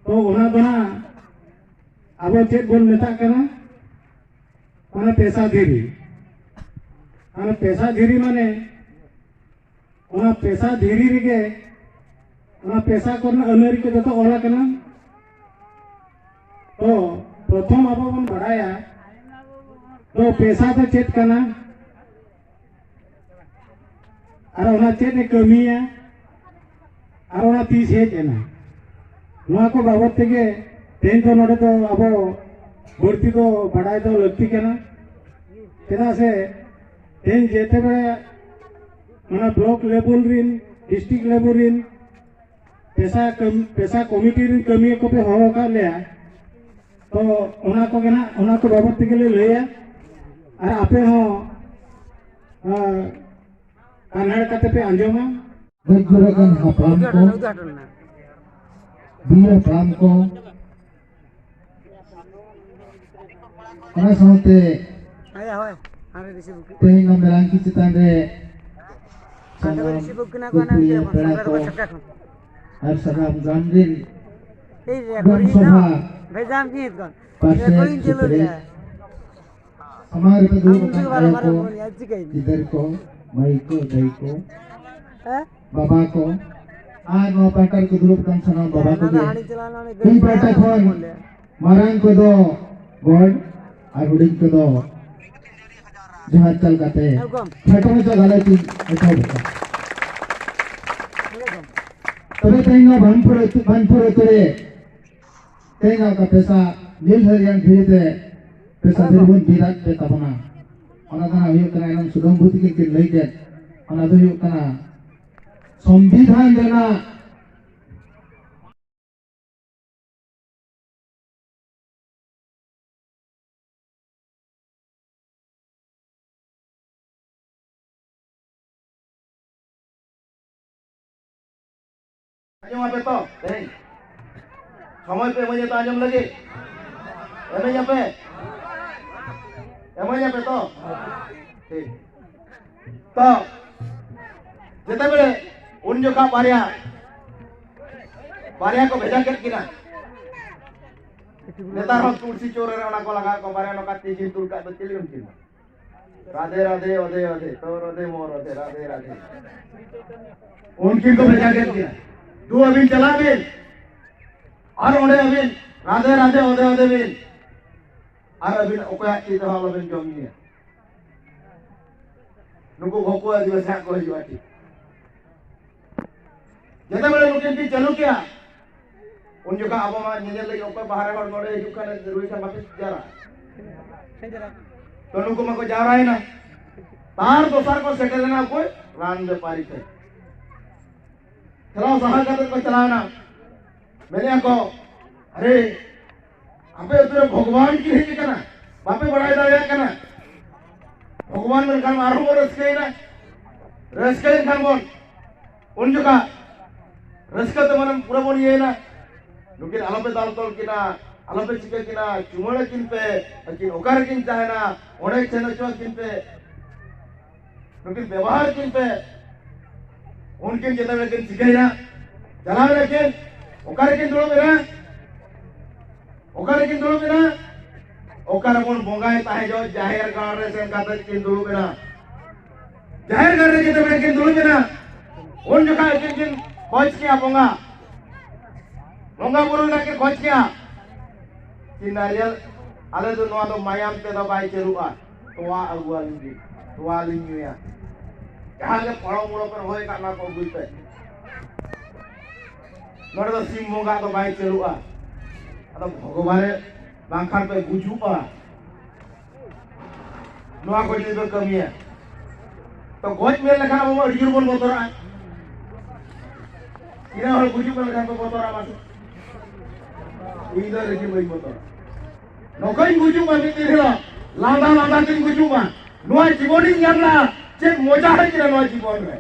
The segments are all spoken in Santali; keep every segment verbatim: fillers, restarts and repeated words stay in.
ᱛᱚ ᱚᱱᱟ ᱫᱚ ᱦᱟᱸᱜ ᱟᱵᱚ ᱪᱮᱫ ᱵᱚᱱ ᱢᱮᱛᱟᱜ ᱠᱟᱱᱟ? ᱚᱱᱟ ᱯᱮᱥᱟ ᱫᱷᱤᱨᱤ᱾ ᱚᱱᱟ ᱯᱮᱥᱟ ᱫᱷᱤᱨᱤ ᱢᱟᱱᱮ ᱚᱱᱟ ᱯᱮᱥᱟ ᱫᱷᱤᱨᱤ ᱨᱮᱜᱮ ᱚᱱᱟ ᱯᱮᱥᱟ ᱠᱚᱨᱮᱱᱟᱜ ᱟᱹᱱᱟᱹᱨᱤ ᱠᱚ ᱡᱚᱛᱚ ᱚᱞ ᱟᱠᱟᱱᱟ᱾ ᱛᱚ ᱯᱨᱚᱛᱷᱚᱢ ᱟᱵᱚ ᱵᱚᱱ ᱵᱟᱲᱟᱭᱟ ᱛᱚ ᱯᱮᱥᱟ ᱫᱚ ᱪᱮᱫ ᱠᱟᱱᱟ? ᱟᱨ ᱚᱱᱟ ᱪᱮᱫ ᱮ ᱠᱟᱹᱢᱤᱭᱟ? ᱟᱨ ᱚᱱᱟ ᱛᱤᱥ ᱦᱮᱡ ᱮᱱᱟ? ᱱᱚᱣᱟ ᱠᱚ ᱵᱟᱵᱚᱫ ᱛᱮᱜᱮ ᱛᱮᱦᱮᱧ ᱫᱚ ᱱᱚᱰᱮ ᱫᱚ ᱟᱵᱚ ᱵᱟᱹᱲᱛᱤ ᱫᱚ ᱵᱟᱲᱟᱭ ᱫᱚ ᱞᱟᱹᱠᱛᱤ ᱠᱟᱱᱟ᱾ ᱪᱮᱫᱟᱜ ᱥᱮ ᱛᱮᱦᱮᱧ ᱡᱮᱛᱮ ᱵᱮᱲᱟ ᱚᱱᱟ ᱵᱞᱚᱠ ᱞᱮᱵᱮᱞ ᱨᱤᱱ, ᱰᱤᱥᱴᱨᱤᱠᱴ ᱞᱮᱵᱮᱞ ᱨᱤᱱ ᱯᱮᱥᱟ ᱠᱟᱹᱢ-, ᱯᱮᱥᱟ ᱠᱚᱢᱤᱴᱤ ᱨᱤᱱ ᱠᱟᱹᱢᱤᱭᱟᱹ ᱠᱚᱯᱮ ᱦᱚᱦᱚ ᱟᱠᱟᱫ ᱞᱮᱭᱟ, ᱛᱚ ᱚᱱᱟ ᱠᱚᱜᱮ ᱱᱟᱜ, ᱚᱱᱟ ᱠᱚ ᱵᱟᱵᱚᱫ ᱛᱮᱜᱮ ᱞᱮ ᱞᱟᱹᱭᱟ᱾ ᱟᱨ ᱟᱯᱮ ᱦᱚᱸ, ᱟᱸ, ᱠᱟᱱᱦᱟᱲ ᱠᱟᱛᱮ ᱯᱮ ᱟᱸᱡᱚᱢᱟ᱾ ᱜᱚᱡ ᱜᱩᱨ ᱟᱠᱟᱱ ᱦᱟᱯᱲᱟᱢ ᱠᱚ, ᱵᱤᱨ ᱦᱟᱯᱲᱟᱢ ᱠᱚ, ᱚᱱᱟ ᱥᱟᱶᱛᱮ ᱦᱳᱭ, ᱦᱳᱭ, ᱦᱟᱸᱰᱮ ᱨᱤᱥᱤᱵᱷ ᱠᱮᱫ᱾ ᱛᱮᱦᱮᱧ ᱱᱚᱣᱟ ᱢᱮᱞᱟᱝᱠᱤ ᱪᱮᱛᱟᱱ ᱨᱮ ᱦᱟᱸᱰᱮ ᱥᱟᱱᱟᱢ ᱨᱤᱥᱤᱵᱷ ᱠᱤᱱᱟ ᱠᱚ, ᱦᱟᱱᱟ ᱜᱟᱹᱠᱷᱩᱲᱤᱭᱟᱹ ᱜᱮ ᱯᱮᱲᱟ ᱥᱟᱱᱛᱟᱲ ᱠᱚ ᱠᱚ ᱪᱷᱟᱴᱠᱟ ᱠᱷᱚᱱ᱾ ᱟᱨ ᱥᱟᱱᱟᱢ ᱜᱟᱢ ᱨᱤᱱ ᱮᱭ ᱜᱚᱢ ᱨᱮᱠᱚᱨᱰᱤᱝ ᱥᱚᱵᱷᱟ ᱫᱚ ᱵᱷᱮᱡᱟᱢ ᱠᱤᱱ ᱠᱚ᱾ ᱯᱟᱨᱥᱮᱛ ᱨᱮᱠᱚᱨᱰᱤᱝ ᱪᱟᱹᱞᱩ ᱥᱩᱛᱨᱮ ᱨᱮᱭᱟ᱾ ᱥᱟᱢᱟᱝ ᱨᱮᱯᱮ ᱫᱩᱲᱩᱵ ᱟᱢ ᱟᱠᱟᱱ ᱫᱚ ᱟᱭᱳ ᱵᱟᱨᱚ ᱠᱚ, ᱵᱟᱨᱚ ᱵᱚᱞ ᱭᱟ, ᱪᱤᱠᱟᱹᱭ ᱢᱮ? ᱜᱤᱫᱟᱹᱨ ᱠᱚ, ᱢᱟᱹᱭ ᱠᱚ, ᱫᱟᱹᱭ ᱠᱚ, ᱦᱮᱸ? ᱵᱟᱵᱟ ᱠᱚ, ᱟᱨ ᱱᱚᱣᱟ ᱯᱟᱦᱴᱟ ᱨᱮᱠᱚ ᱫᱩᱲᱩᱵ ᱠᱟᱱ ᱥᱟᱱᱟᱢ ᱵᱟᱵᱟ ᱦᱮᱸ, ᱚᱱᱟ ᱫᱚ ᱠᱚᱜᱮ᱾ ᱦᱟᱺᱰᱤ ᱪᱟᱞᱟᱣ ᱞᱮᱱᱟ, ᱩᱱᱤ ᱤᱧ ᱜᱟᱹᱰᱤ ᱯᱟᱦᱴᱟ ᱪᱟᱞᱟᱣ ᱠᱷᱚᱱ ᱞᱮᱱᱟ, ᱵᱚᱞ ᱭᱟ᱾ ᱢᱟᱨᱟᱝ ᱠᱚᱫᱚ ᱜᱚᱰ ᱟᱨ ᱦᱩᱰᱤᱧ ᱠᱚᱫᱚ ᱡᱚᱦᱟᱨ ᱪᱟᱞ ᱠᱟᱛᱮ ᱮᱠᱫᱚᱢ᱾ ᱠᱷᱟᱴᱚ ᱢᱟᱪᱷᱟ ᱜᱟᱞᱚᱪ ᱤᱧ ᱮᱛᱚᱦᱚᱵ ᱮᱫᱟ᱾ ᱮᱠᱫᱚᱢ᱾ ᱛᱚᱵᱮ ᱛᱮᱦᱮᱧ ᱱᱚᱣᱟ ᱵᱷᱟᱱᱯᱩᱨ ᱟᱹᱛᱩ, ᱵᱷᱟᱱᱯᱩᱨ ᱟᱹᱛᱩ ᱨᱮ ᱛᱮᱦᱮᱧ ᱚᱠᱟ ᱯᱮᱥᱟ ᱱᱤᱞ ᱦᱟᱹᱨᱭᱟᱹᱲ ᱫᱷᱤᱨᱤ ᱛᱮ ᱯᱮᱥᱟ ᱫᱷᱤᱨᱤ ᱵᱚᱱ ᱵᱤᱫ ᱟᱫ ᱯᱮ ᱛᱟᱵᱚᱱᱟ᱾ ᱚᱱᱟ ᱫᱚ ᱦᱟᱸᱜ ᱦᱩᱭᱩᱜ ᱠᱟᱱᱟ, ᱮᱱᱟᱝ ᱥᱩᱫᱟᱹᱢ ᱵᱩ ᱛᱤᱠᱤᱱ ᱠᱤᱱ ᱞᱟᱹᱭ ᱠᱮᱫ, ᱚᱱᱟ ᱫᱚ ᱦᱩᱭᱩᱜ ᱠᱟᱱᱟ ᱥᱚᱝᱵᱤᱫᱷᱟᱱ ᱨᱮᱱᱟᱜ ᱟᱸᱡᱚᱢ ᱟᱯᱮ ᱛᱚ? ᱛᱮᱦᱮᱧ ᱥᱚᱢᱚᱭ ᱯᱮ ᱮᱢᱟᱹᱧᱟ ᱛᱚ ᱟᱸᱡᱚᱢ ᱞᱟᱹᱜᱤᱫ? ᱮᱢᱟᱹᱧ ᱟᱯᱮ? ᱮᱢᱟᱹᱧ ᱟᱯᱮ ᱛᱚ? ᱴᱷᱤᱠ᱾ ᱛᱚ, ᱡᱮᱛᱮ ᱵᱮᱲᱮ ᱩᱱ ᱡᱚᱠᱷᱟ ᱵᱟᱨᱭᱟ, ᱵᱟᱨᱭᱟ ᱠᱚ ᱵᱷᱮᱡᱟ ᱠᱮᱫ ᱠᱤᱱᱟ᱾ ᱱᱮᱛᱟᱨ ᱦᱚᱸ ᱛᱩᱞᱥᱤ ᱪᱳᱨ ᱨᱮ ᱚᱱᱟ ᱠᱚ ᱞᱟᱜᱟᱣ ᱠᱚ, ᱵᱟᱨᱭᱟ ᱱᱚᱝᱠᱟ ᱛᱤᱡᱤ ᱛᱩᱞ ᱠᱟᱜ ᱫᱚ ᱪᱤᱞᱤ ᱩᱱᱠᱤᱱ ᱫᱚ? ᱨᱟᱫᱷᱮ ᱨᱟᱫᱷᱮ ᱚᱫᱮ ᱚᱫᱮ, ᱛᱚ ᱨᱚᱫᱮ ᱢᱚ ᱨᱚᱫᱮ, ᱨᱟᱫᱷᱮ ᱨᱟᱫᱷᱮ᱾ ᱩᱱᱠᱤᱱ ᱠᱚ ᱵᱷᱮᱡᱟ ᱠᱮᱫ ᱠᱤᱱᱟ᱾ ᱫᱩ ᱟᱹᱵᱤᱱ ᱪᱟᱞᱟᱜ ᱵᱤᱱ, ᱟᱨ ᱚᱸᱰᱮ ᱟᱹᱵᱤᱱ ᱨᱟᱫᱷᱮ ᱨᱟᱫᱷᱮ ᱚᱫᱮ ᱚᱫᱮ ᱵᱤᱱ, ᱟᱨ ᱟᱹᱵᱤᱱ ᱚᱠᱚᱭᱟᱜ ᱪᱮᱫ ᱦᱚᱸ ᱟᱞᱚᱵᱤᱱ ᱡᱚᱢ ᱧᱩᱭᱟ᱾ ᱱᱩᱠᱩ ᱵᱷᱚᱠᱩ ᱟᱹᱫᱤᱵᱟᱹᱥᱤ ᱦᱟᱸᱜ ᱠᱚ ᱦᱤᱡᱩᱜᱼᱟ ᱴᱷᱤᱠ᱾ ᱡᱮᱛᱮ ᱵᱮᱲᱮ ᱱᱩᱠᱤᱱ ᱠᱤᱱ ᱪᱟᱹᱞᱩ ᱠᱮᱜᱼᱟ, ᱩᱱ ᱡᱚᱠᱷᱟ ᱟᱵᱚ ᱢᱟ ᱧᱮᱧᱮᱞ ᱞᱟᱹᱜᱤᱫ ᱚᱠᱚᱭ ᱵᱟᱦᱨᱮ ᱦᱚᱲ ᱱᱚᱰᱮ ᱦᱤᱡᱩᱜ ᱠᱷᱟᱱ ᱨᱩᱭ ᱠᱷᱟᱱ ᱵᱟᱯᱮ ᱡᱟᱨᱟ᱾ ᱛᱚ ᱱᱩᱠᱩ ᱢᱟᱠᱚ ᱡᱟᱣᱨᱟᱭᱮᱱᱟ᱾ ᱛᱟᱨ ᱫᱚᱥᱟᱨ ᱠᱚ ᱥᱮᱴᱮᱨᱮᱱᱟ ᱚᱠᱚᱭ? ᱨᱟᱱ ᱵᱮᱯᱟᱨᱤ ᱴᱷᱮᱱ᱾ ᱴᱷᱮᱞᱟᱣ ᱥᱟᱦᱟ ᱠᱟᱛᱮ ᱠᱚ ᱪᱟᱞᱟᱣᱮᱱᱟ᱾ ᱢᱮᱱᱮᱫᱼᱟ ᱠᱚ, "ᱟᱨᱮ, ᱟᱯᱮ ᱟᱹᱛᱩ ᱨᱮ ᱵᱷᱚᱜᱚᱵᱟᱱ ᱠᱤᱱ ᱦᱮᱡ ᱟᱠᱟᱱᱟ, ᱵᱟᱯᱮ ᱵᱟᱲᱟᱭ ᱫᱟᱲᱮᱭᱟᱜ ᱠᱟᱱᱟ?" ᱵᱷᱚᱜᱚᱵᱟᱱ ᱢᱮᱱᱠᱷᱟᱱ ᱟᱨᱦᱚᱸ ᱵᱚᱱ ᱨᱟᱹᱥᱠᱟᱹᱭᱮᱱᱟ᱾ ᱨᱟᱹᱥᱠᱟᱹᱭᱮᱱ ᱠᱷᱟᱱ ᱵᱚᱱ, ᱩᱱ ᱡᱚᱠᱷᱟ ᱨᱟᱹᱥᱠᱟᱹ ᱛᱮ ᱢᱟᱱᱮ ᱯᱩᱨᱟᱹ ᱵᱚᱱ ᱤᱭᱟᱹᱭᱮᱱᱟ᱾ ᱱᱩᱠᱤᱱ ᱟᱞᱚᱯᱮ ᱫᱟᱞ ᱛᱚᱞ ᱠᱤᱱᱟ, ᱟᱞᱚᱯᱮ ᱪᱤᱠᱟᱹ ᱠᱤᱱᱟ, ᱪᱩᱢᱟᱹᱲ ᱟᱹᱠᱤᱱ ᱯᱮ, ᱟᱹᱠᱤᱱ ᱚᱠᱟ ᱨᱮᱠᱤᱱ ᱛᱟᱦᱮᱱᱟ, ᱚᱸᱰᱮ ᱥᱮᱱ ᱦᱚᱪᱚ ᱟᱹᱠᱤᱱ ᱯᱮ, ᱱᱩᱠᱤᱱ ᱵᱮᱵᱚᱦᱟᱨ ᱠᱤᱱ ᱯᱮ᱾ ᱩᱱᱠᱤᱱ ᱪᱮᱛᱟᱱ ᱨᱮᱠᱤᱱ ᱪᱤᱠᱟᱹᱭᱮᱱᱟ, ᱪᱟᱞᱟᱣ ᱮᱱᱟᱠᱤᱱ, ᱚᱠᱟ ᱨᱮᱠᱤᱱ ᱫᱩᱲᱩᱵ ᱮᱱᱟ? ᱚᱠᱟ ᱨᱮᱠᱤᱱ ᱫᱩᱲᱩᱵ ᱮᱱᱟ? ᱚᱠᱟ ᱨᱮᱵᱚᱱ ᱵᱚᱸᱜᱟᱭ ᱛᱟᱦᱮᱸ ᱡᱚᱜ ᱡᱟᱦᱮᱨ ᱜᱟᱲ ᱨᱮ ᱥᱮᱱ ᱠᱟᱛᱮ ᱠᱤᱱ ᱫᱩᱲᱩᱵ ᱮᱱᱟ᱾ ᱡᱟᱦᱮᱨ ᱜᱟᱲ ᱨᱮ ᱡᱩᱫᱤ ᱠᱤᱱ ᱫᱩᱲᱩᱵ ᱮᱱᱟ, ᱩᱱ ᱡᱚᱠᱷᱟᱡ ᱟᱹᱠᱤᱱ ᱠᱤᱱ ᱠᱷᱚᱡᱽ ᱠᱮᱜᱼᱟ ᱵᱚᱸᱜᱟ, ᱵᱚᱸᱜᱟ ᱵᱩᱨᱩ ᱨᱮᱱᱟᱜ ᱠᱤᱱ ᱠᱷᱚᱡᱽ ᱠᱮᱜᱼᱟ᱾ ᱠᱤ ᱱᱟᱨᱤᱭᱟᱞ, ᱟᱞᱮ ᱫᱚ ᱱᱚᱣᱟ ᱫᱚ ᱢᱟᱭᱟᱢ ᱛᱮᱫᱚ ᱵᱟᱭ ᱪᱟᱹᱞᱩᱜᱼᱟ, ᱛᱚᱣᱟ ᱟᱹᱜᱩᱣᱟᱞᱤᱧ ᱵᱤᱱ, ᱛᱚᱣᱟ ᱞᱤᱧ ᱧᱩᱭᱟ᱾ ᱡᱟᱦᱟᱸ ᱜᱮ ᱯᱷᱚᱲᱚ ᱢᱩᱲᱚ ᱯᱮ ᱨᱚᱦᱚᱭ ᱠᱟᱜ, ᱚᱱᱟ ᱠᱚ ᱟᱹᱜᱩᱭ ᱯᱮ᱾ ᱱᱚᱰᱮ ᱫᱚ ᱥᱤᱢ ᱵᱚᱸᱜᱟ ᱫᱚ ᱵᱟᱭ ᱪᱟᱹᱞᱩᱜᱼᱟ᱾ ᱟᱫᱚ ᱵᱷᱚᱜᱚᱵᱟᱱᱮ ᱵᱟᱝᱠᱷᱟᱱ ᱯᱮ ᱜᱩᱡᱩᱜᱼᱟ᱾ ᱱᱚᱣᱟ ᱠᱚ ᱡᱩᱫᱤ ᱯᱮ ᱠᱟᱹᱢᱤᱭᱟ, ᱛᱚ ᱜᱚᱡ ᱢᱮᱱ ᱞᱮᱠᱷᱟᱱ ᱟᱵᱚ ᱢᱟ ᱟᱹᱰᱤ ᱡᱳᱨ ᱵᱚᱱ ᱵᱚᱛᱚᱨᱟᱜᱼᱟ᱾ ᱛᱤᱱᱟᱹᱜ ᱦᱚᱲ ᱜᱩᱡᱩᱜ ᱢᱮᱱ ᱞᱮᱠᱷᱟᱱ ᱠᱚ ᱵᱚᱛᱚᱨᱟᱜᱼᱟ ᱢᱟᱥᱮ? ᱤᱧ ᱫᱚ ᱟᱹᱰᱤ ᱵᱟᱹᱧ ᱵᱚᱛᱚᱨᱟ᱾ ᱱᱚᱝᱠᱟᱧ ᱜᱩᱡᱩᱜ ᱢᱟ ᱢᱤᱫ ᱫᱤᱱ ᱦᱤᱞᱳᱜ, ᱞᱟᱸᱫᱟ ᱞᱟᱸᱫᱟ ᱛᱤᱧ ᱜᱩᱡᱩᱜ ᱢᱟ᱾ ᱱᱚᱣᱟ ᱡᱤᱵᱚᱱᱤᱧ ᱧᱟᱢ ᱞᱮᱜᱼᱟ, ᱪᱮᱫ ᱢᱚᱡᱟ ᱦᱮᱡ ᱮᱱᱟ ᱱᱚᱣᱟ ᱡᱤᱵᱚᱱ ᱨᱮ᱾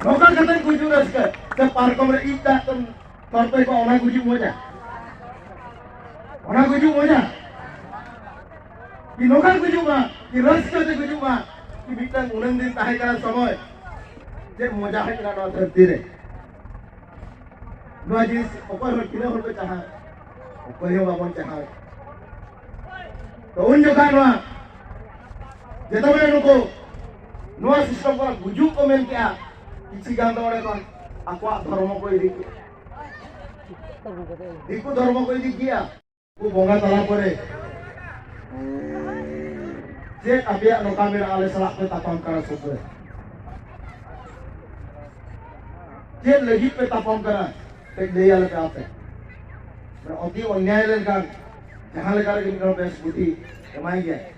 ᱱᱚᱝᱠᱟ ᱠᱟᱛᱮ ᱜᱩᱡᱩᱜ ᱨᱟᱹᱥᱠᱟᱹ, ᱥᱮ ᱯᱟᱨᱠᱚᱢ ᱨᱮ ᱤᱡ ᱫᱟᱜ ᱛᱮᱢ ᱛᱚᱨᱯᱮ ᱠᱚᱜᱼᱟ, ᱚᱱᱟ ᱜᱩᱡᱩᱜ ᱢᱚᱡᱟ? ᱚᱱᱟ ᱜᱩᱡᱩᱜ ᱢᱚᱡᱟ? ᱠᱤ ᱱᱚᱝᱠᱟ ᱜᱩᱡᱩᱜ ᱢᱟ, ᱠᱤ ᱨᱟᱹᱥᱠᱟᱹ ᱛᱮ ᱜᱩᱡᱩᱜ ᱢᱟ, ᱠᱤ ᱢᱤᱫᱴᱟᱝ ᱩᱱᱟᱹᱝ ᱫᱤᱱ ᱛᱟᱦᱮᱸ ᱠᱟᱱᱟ ᱥᱚᱢᱚᱭ, ᱪᱮᱫ ᱢᱚᱡᱟ ᱦᱮᱡ ᱮᱱᱟ ᱱᱚᱣᱟ ᱫᱷᱟᱹᱨᱛᱤ ᱨᱮ᱾ ᱱᱚᱣᱟ ᱡᱤᱱᱤᱥ ᱚᱠᱚᱭ ᱦᱚᱸ, ᱛᱤᱱᱟᱹᱜ ᱦᱚᱲ ᱠᱚ ᱪᱟᱦᱟᱣ? ᱚᱠᱚᱭ ᱦᱚᱸ ᱵᱟᱵᱚᱱ ᱪᱟᱦᱟᱣ᱾ ᱛᱚ ᱩᱱ ᱡᱚᱠᱷᱟᱡ ᱱᱚᱣᱟ ᱡᱮᱛᱮ ᱱᱩᱠᱩ ᱱᱚᱣᱟ ᱥᱤᱥᱴᱚᱢ ᱠᱷᱚᱱᱟᱜ ᱜᱩᱡᱩᱜ ᱠᱚ ᱢᱮᱱ ᱠᱮᱜᱼᱟ, ᱠᱤᱪᱷᱤ ᱜᱟᱱ ᱫᱚ ᱚᱸᱰᱮ ᱠᱷᱚᱱ ᱟᱠᱚᱣᱟᱜ ᱫᱷᱚᱨᱢᱚ ᱠᱚ ᱤᱫᱤ ᱠᱮᱜᱼᱟ, ᱫᱤᱠᱩ ᱫᱷᱚᱨᱢᱚ ᱠᱚ ᱤᱫᱤ ᱠᱮᱜᱼᱟ᱾ ᱩᱱᱠᱩ ᱵᱚᱸᱜᱟ ᱛᱟᱞᱟ ᱯᱚᱨᱮ ᱪᱮᱫ ᱟᱯᱮᱭᱟᱜ ᱱᱚᱝᱠᱟ ᱢᱮᱱᱟᱜᱼᱟ, ᱟᱞᱮ ᱥᱟᱞᱟᱜ ᱯᱮ ᱛᱟᱯᱟᱢ ᱠᱟᱱᱟ ᱥᱩᱠ ᱨᱮ? ᱪᱮᱫ ᱞᱟᱹᱜᱤᱫ ᱯᱮ ᱛᱟᱯᱟᱢ ᱠᱟᱱᱟ? ᱠᱟᱹᱡ ᱞᱟᱹᱭ ᱟᱞᱮ ᱯᱮ ᱟᱯᱮ᱾ ᱢᱟᱱᱮ ᱚᱛᱤ ᱚᱱᱱᱭᱟᱭ ᱞᱮᱱᱠᱷᱟᱱ ᱡᱟᱦᱟᱸ ᱞᱮᱠᱟ ᱨᱮᱜᱮ ᱢᱤᱫ ᱦᱚᱲ ᱵᱮᱥ ᱵᱩᱫᱷᱤ ᱮᱢᱟᱭ ᱜᱮᱭᱟᱭ᱾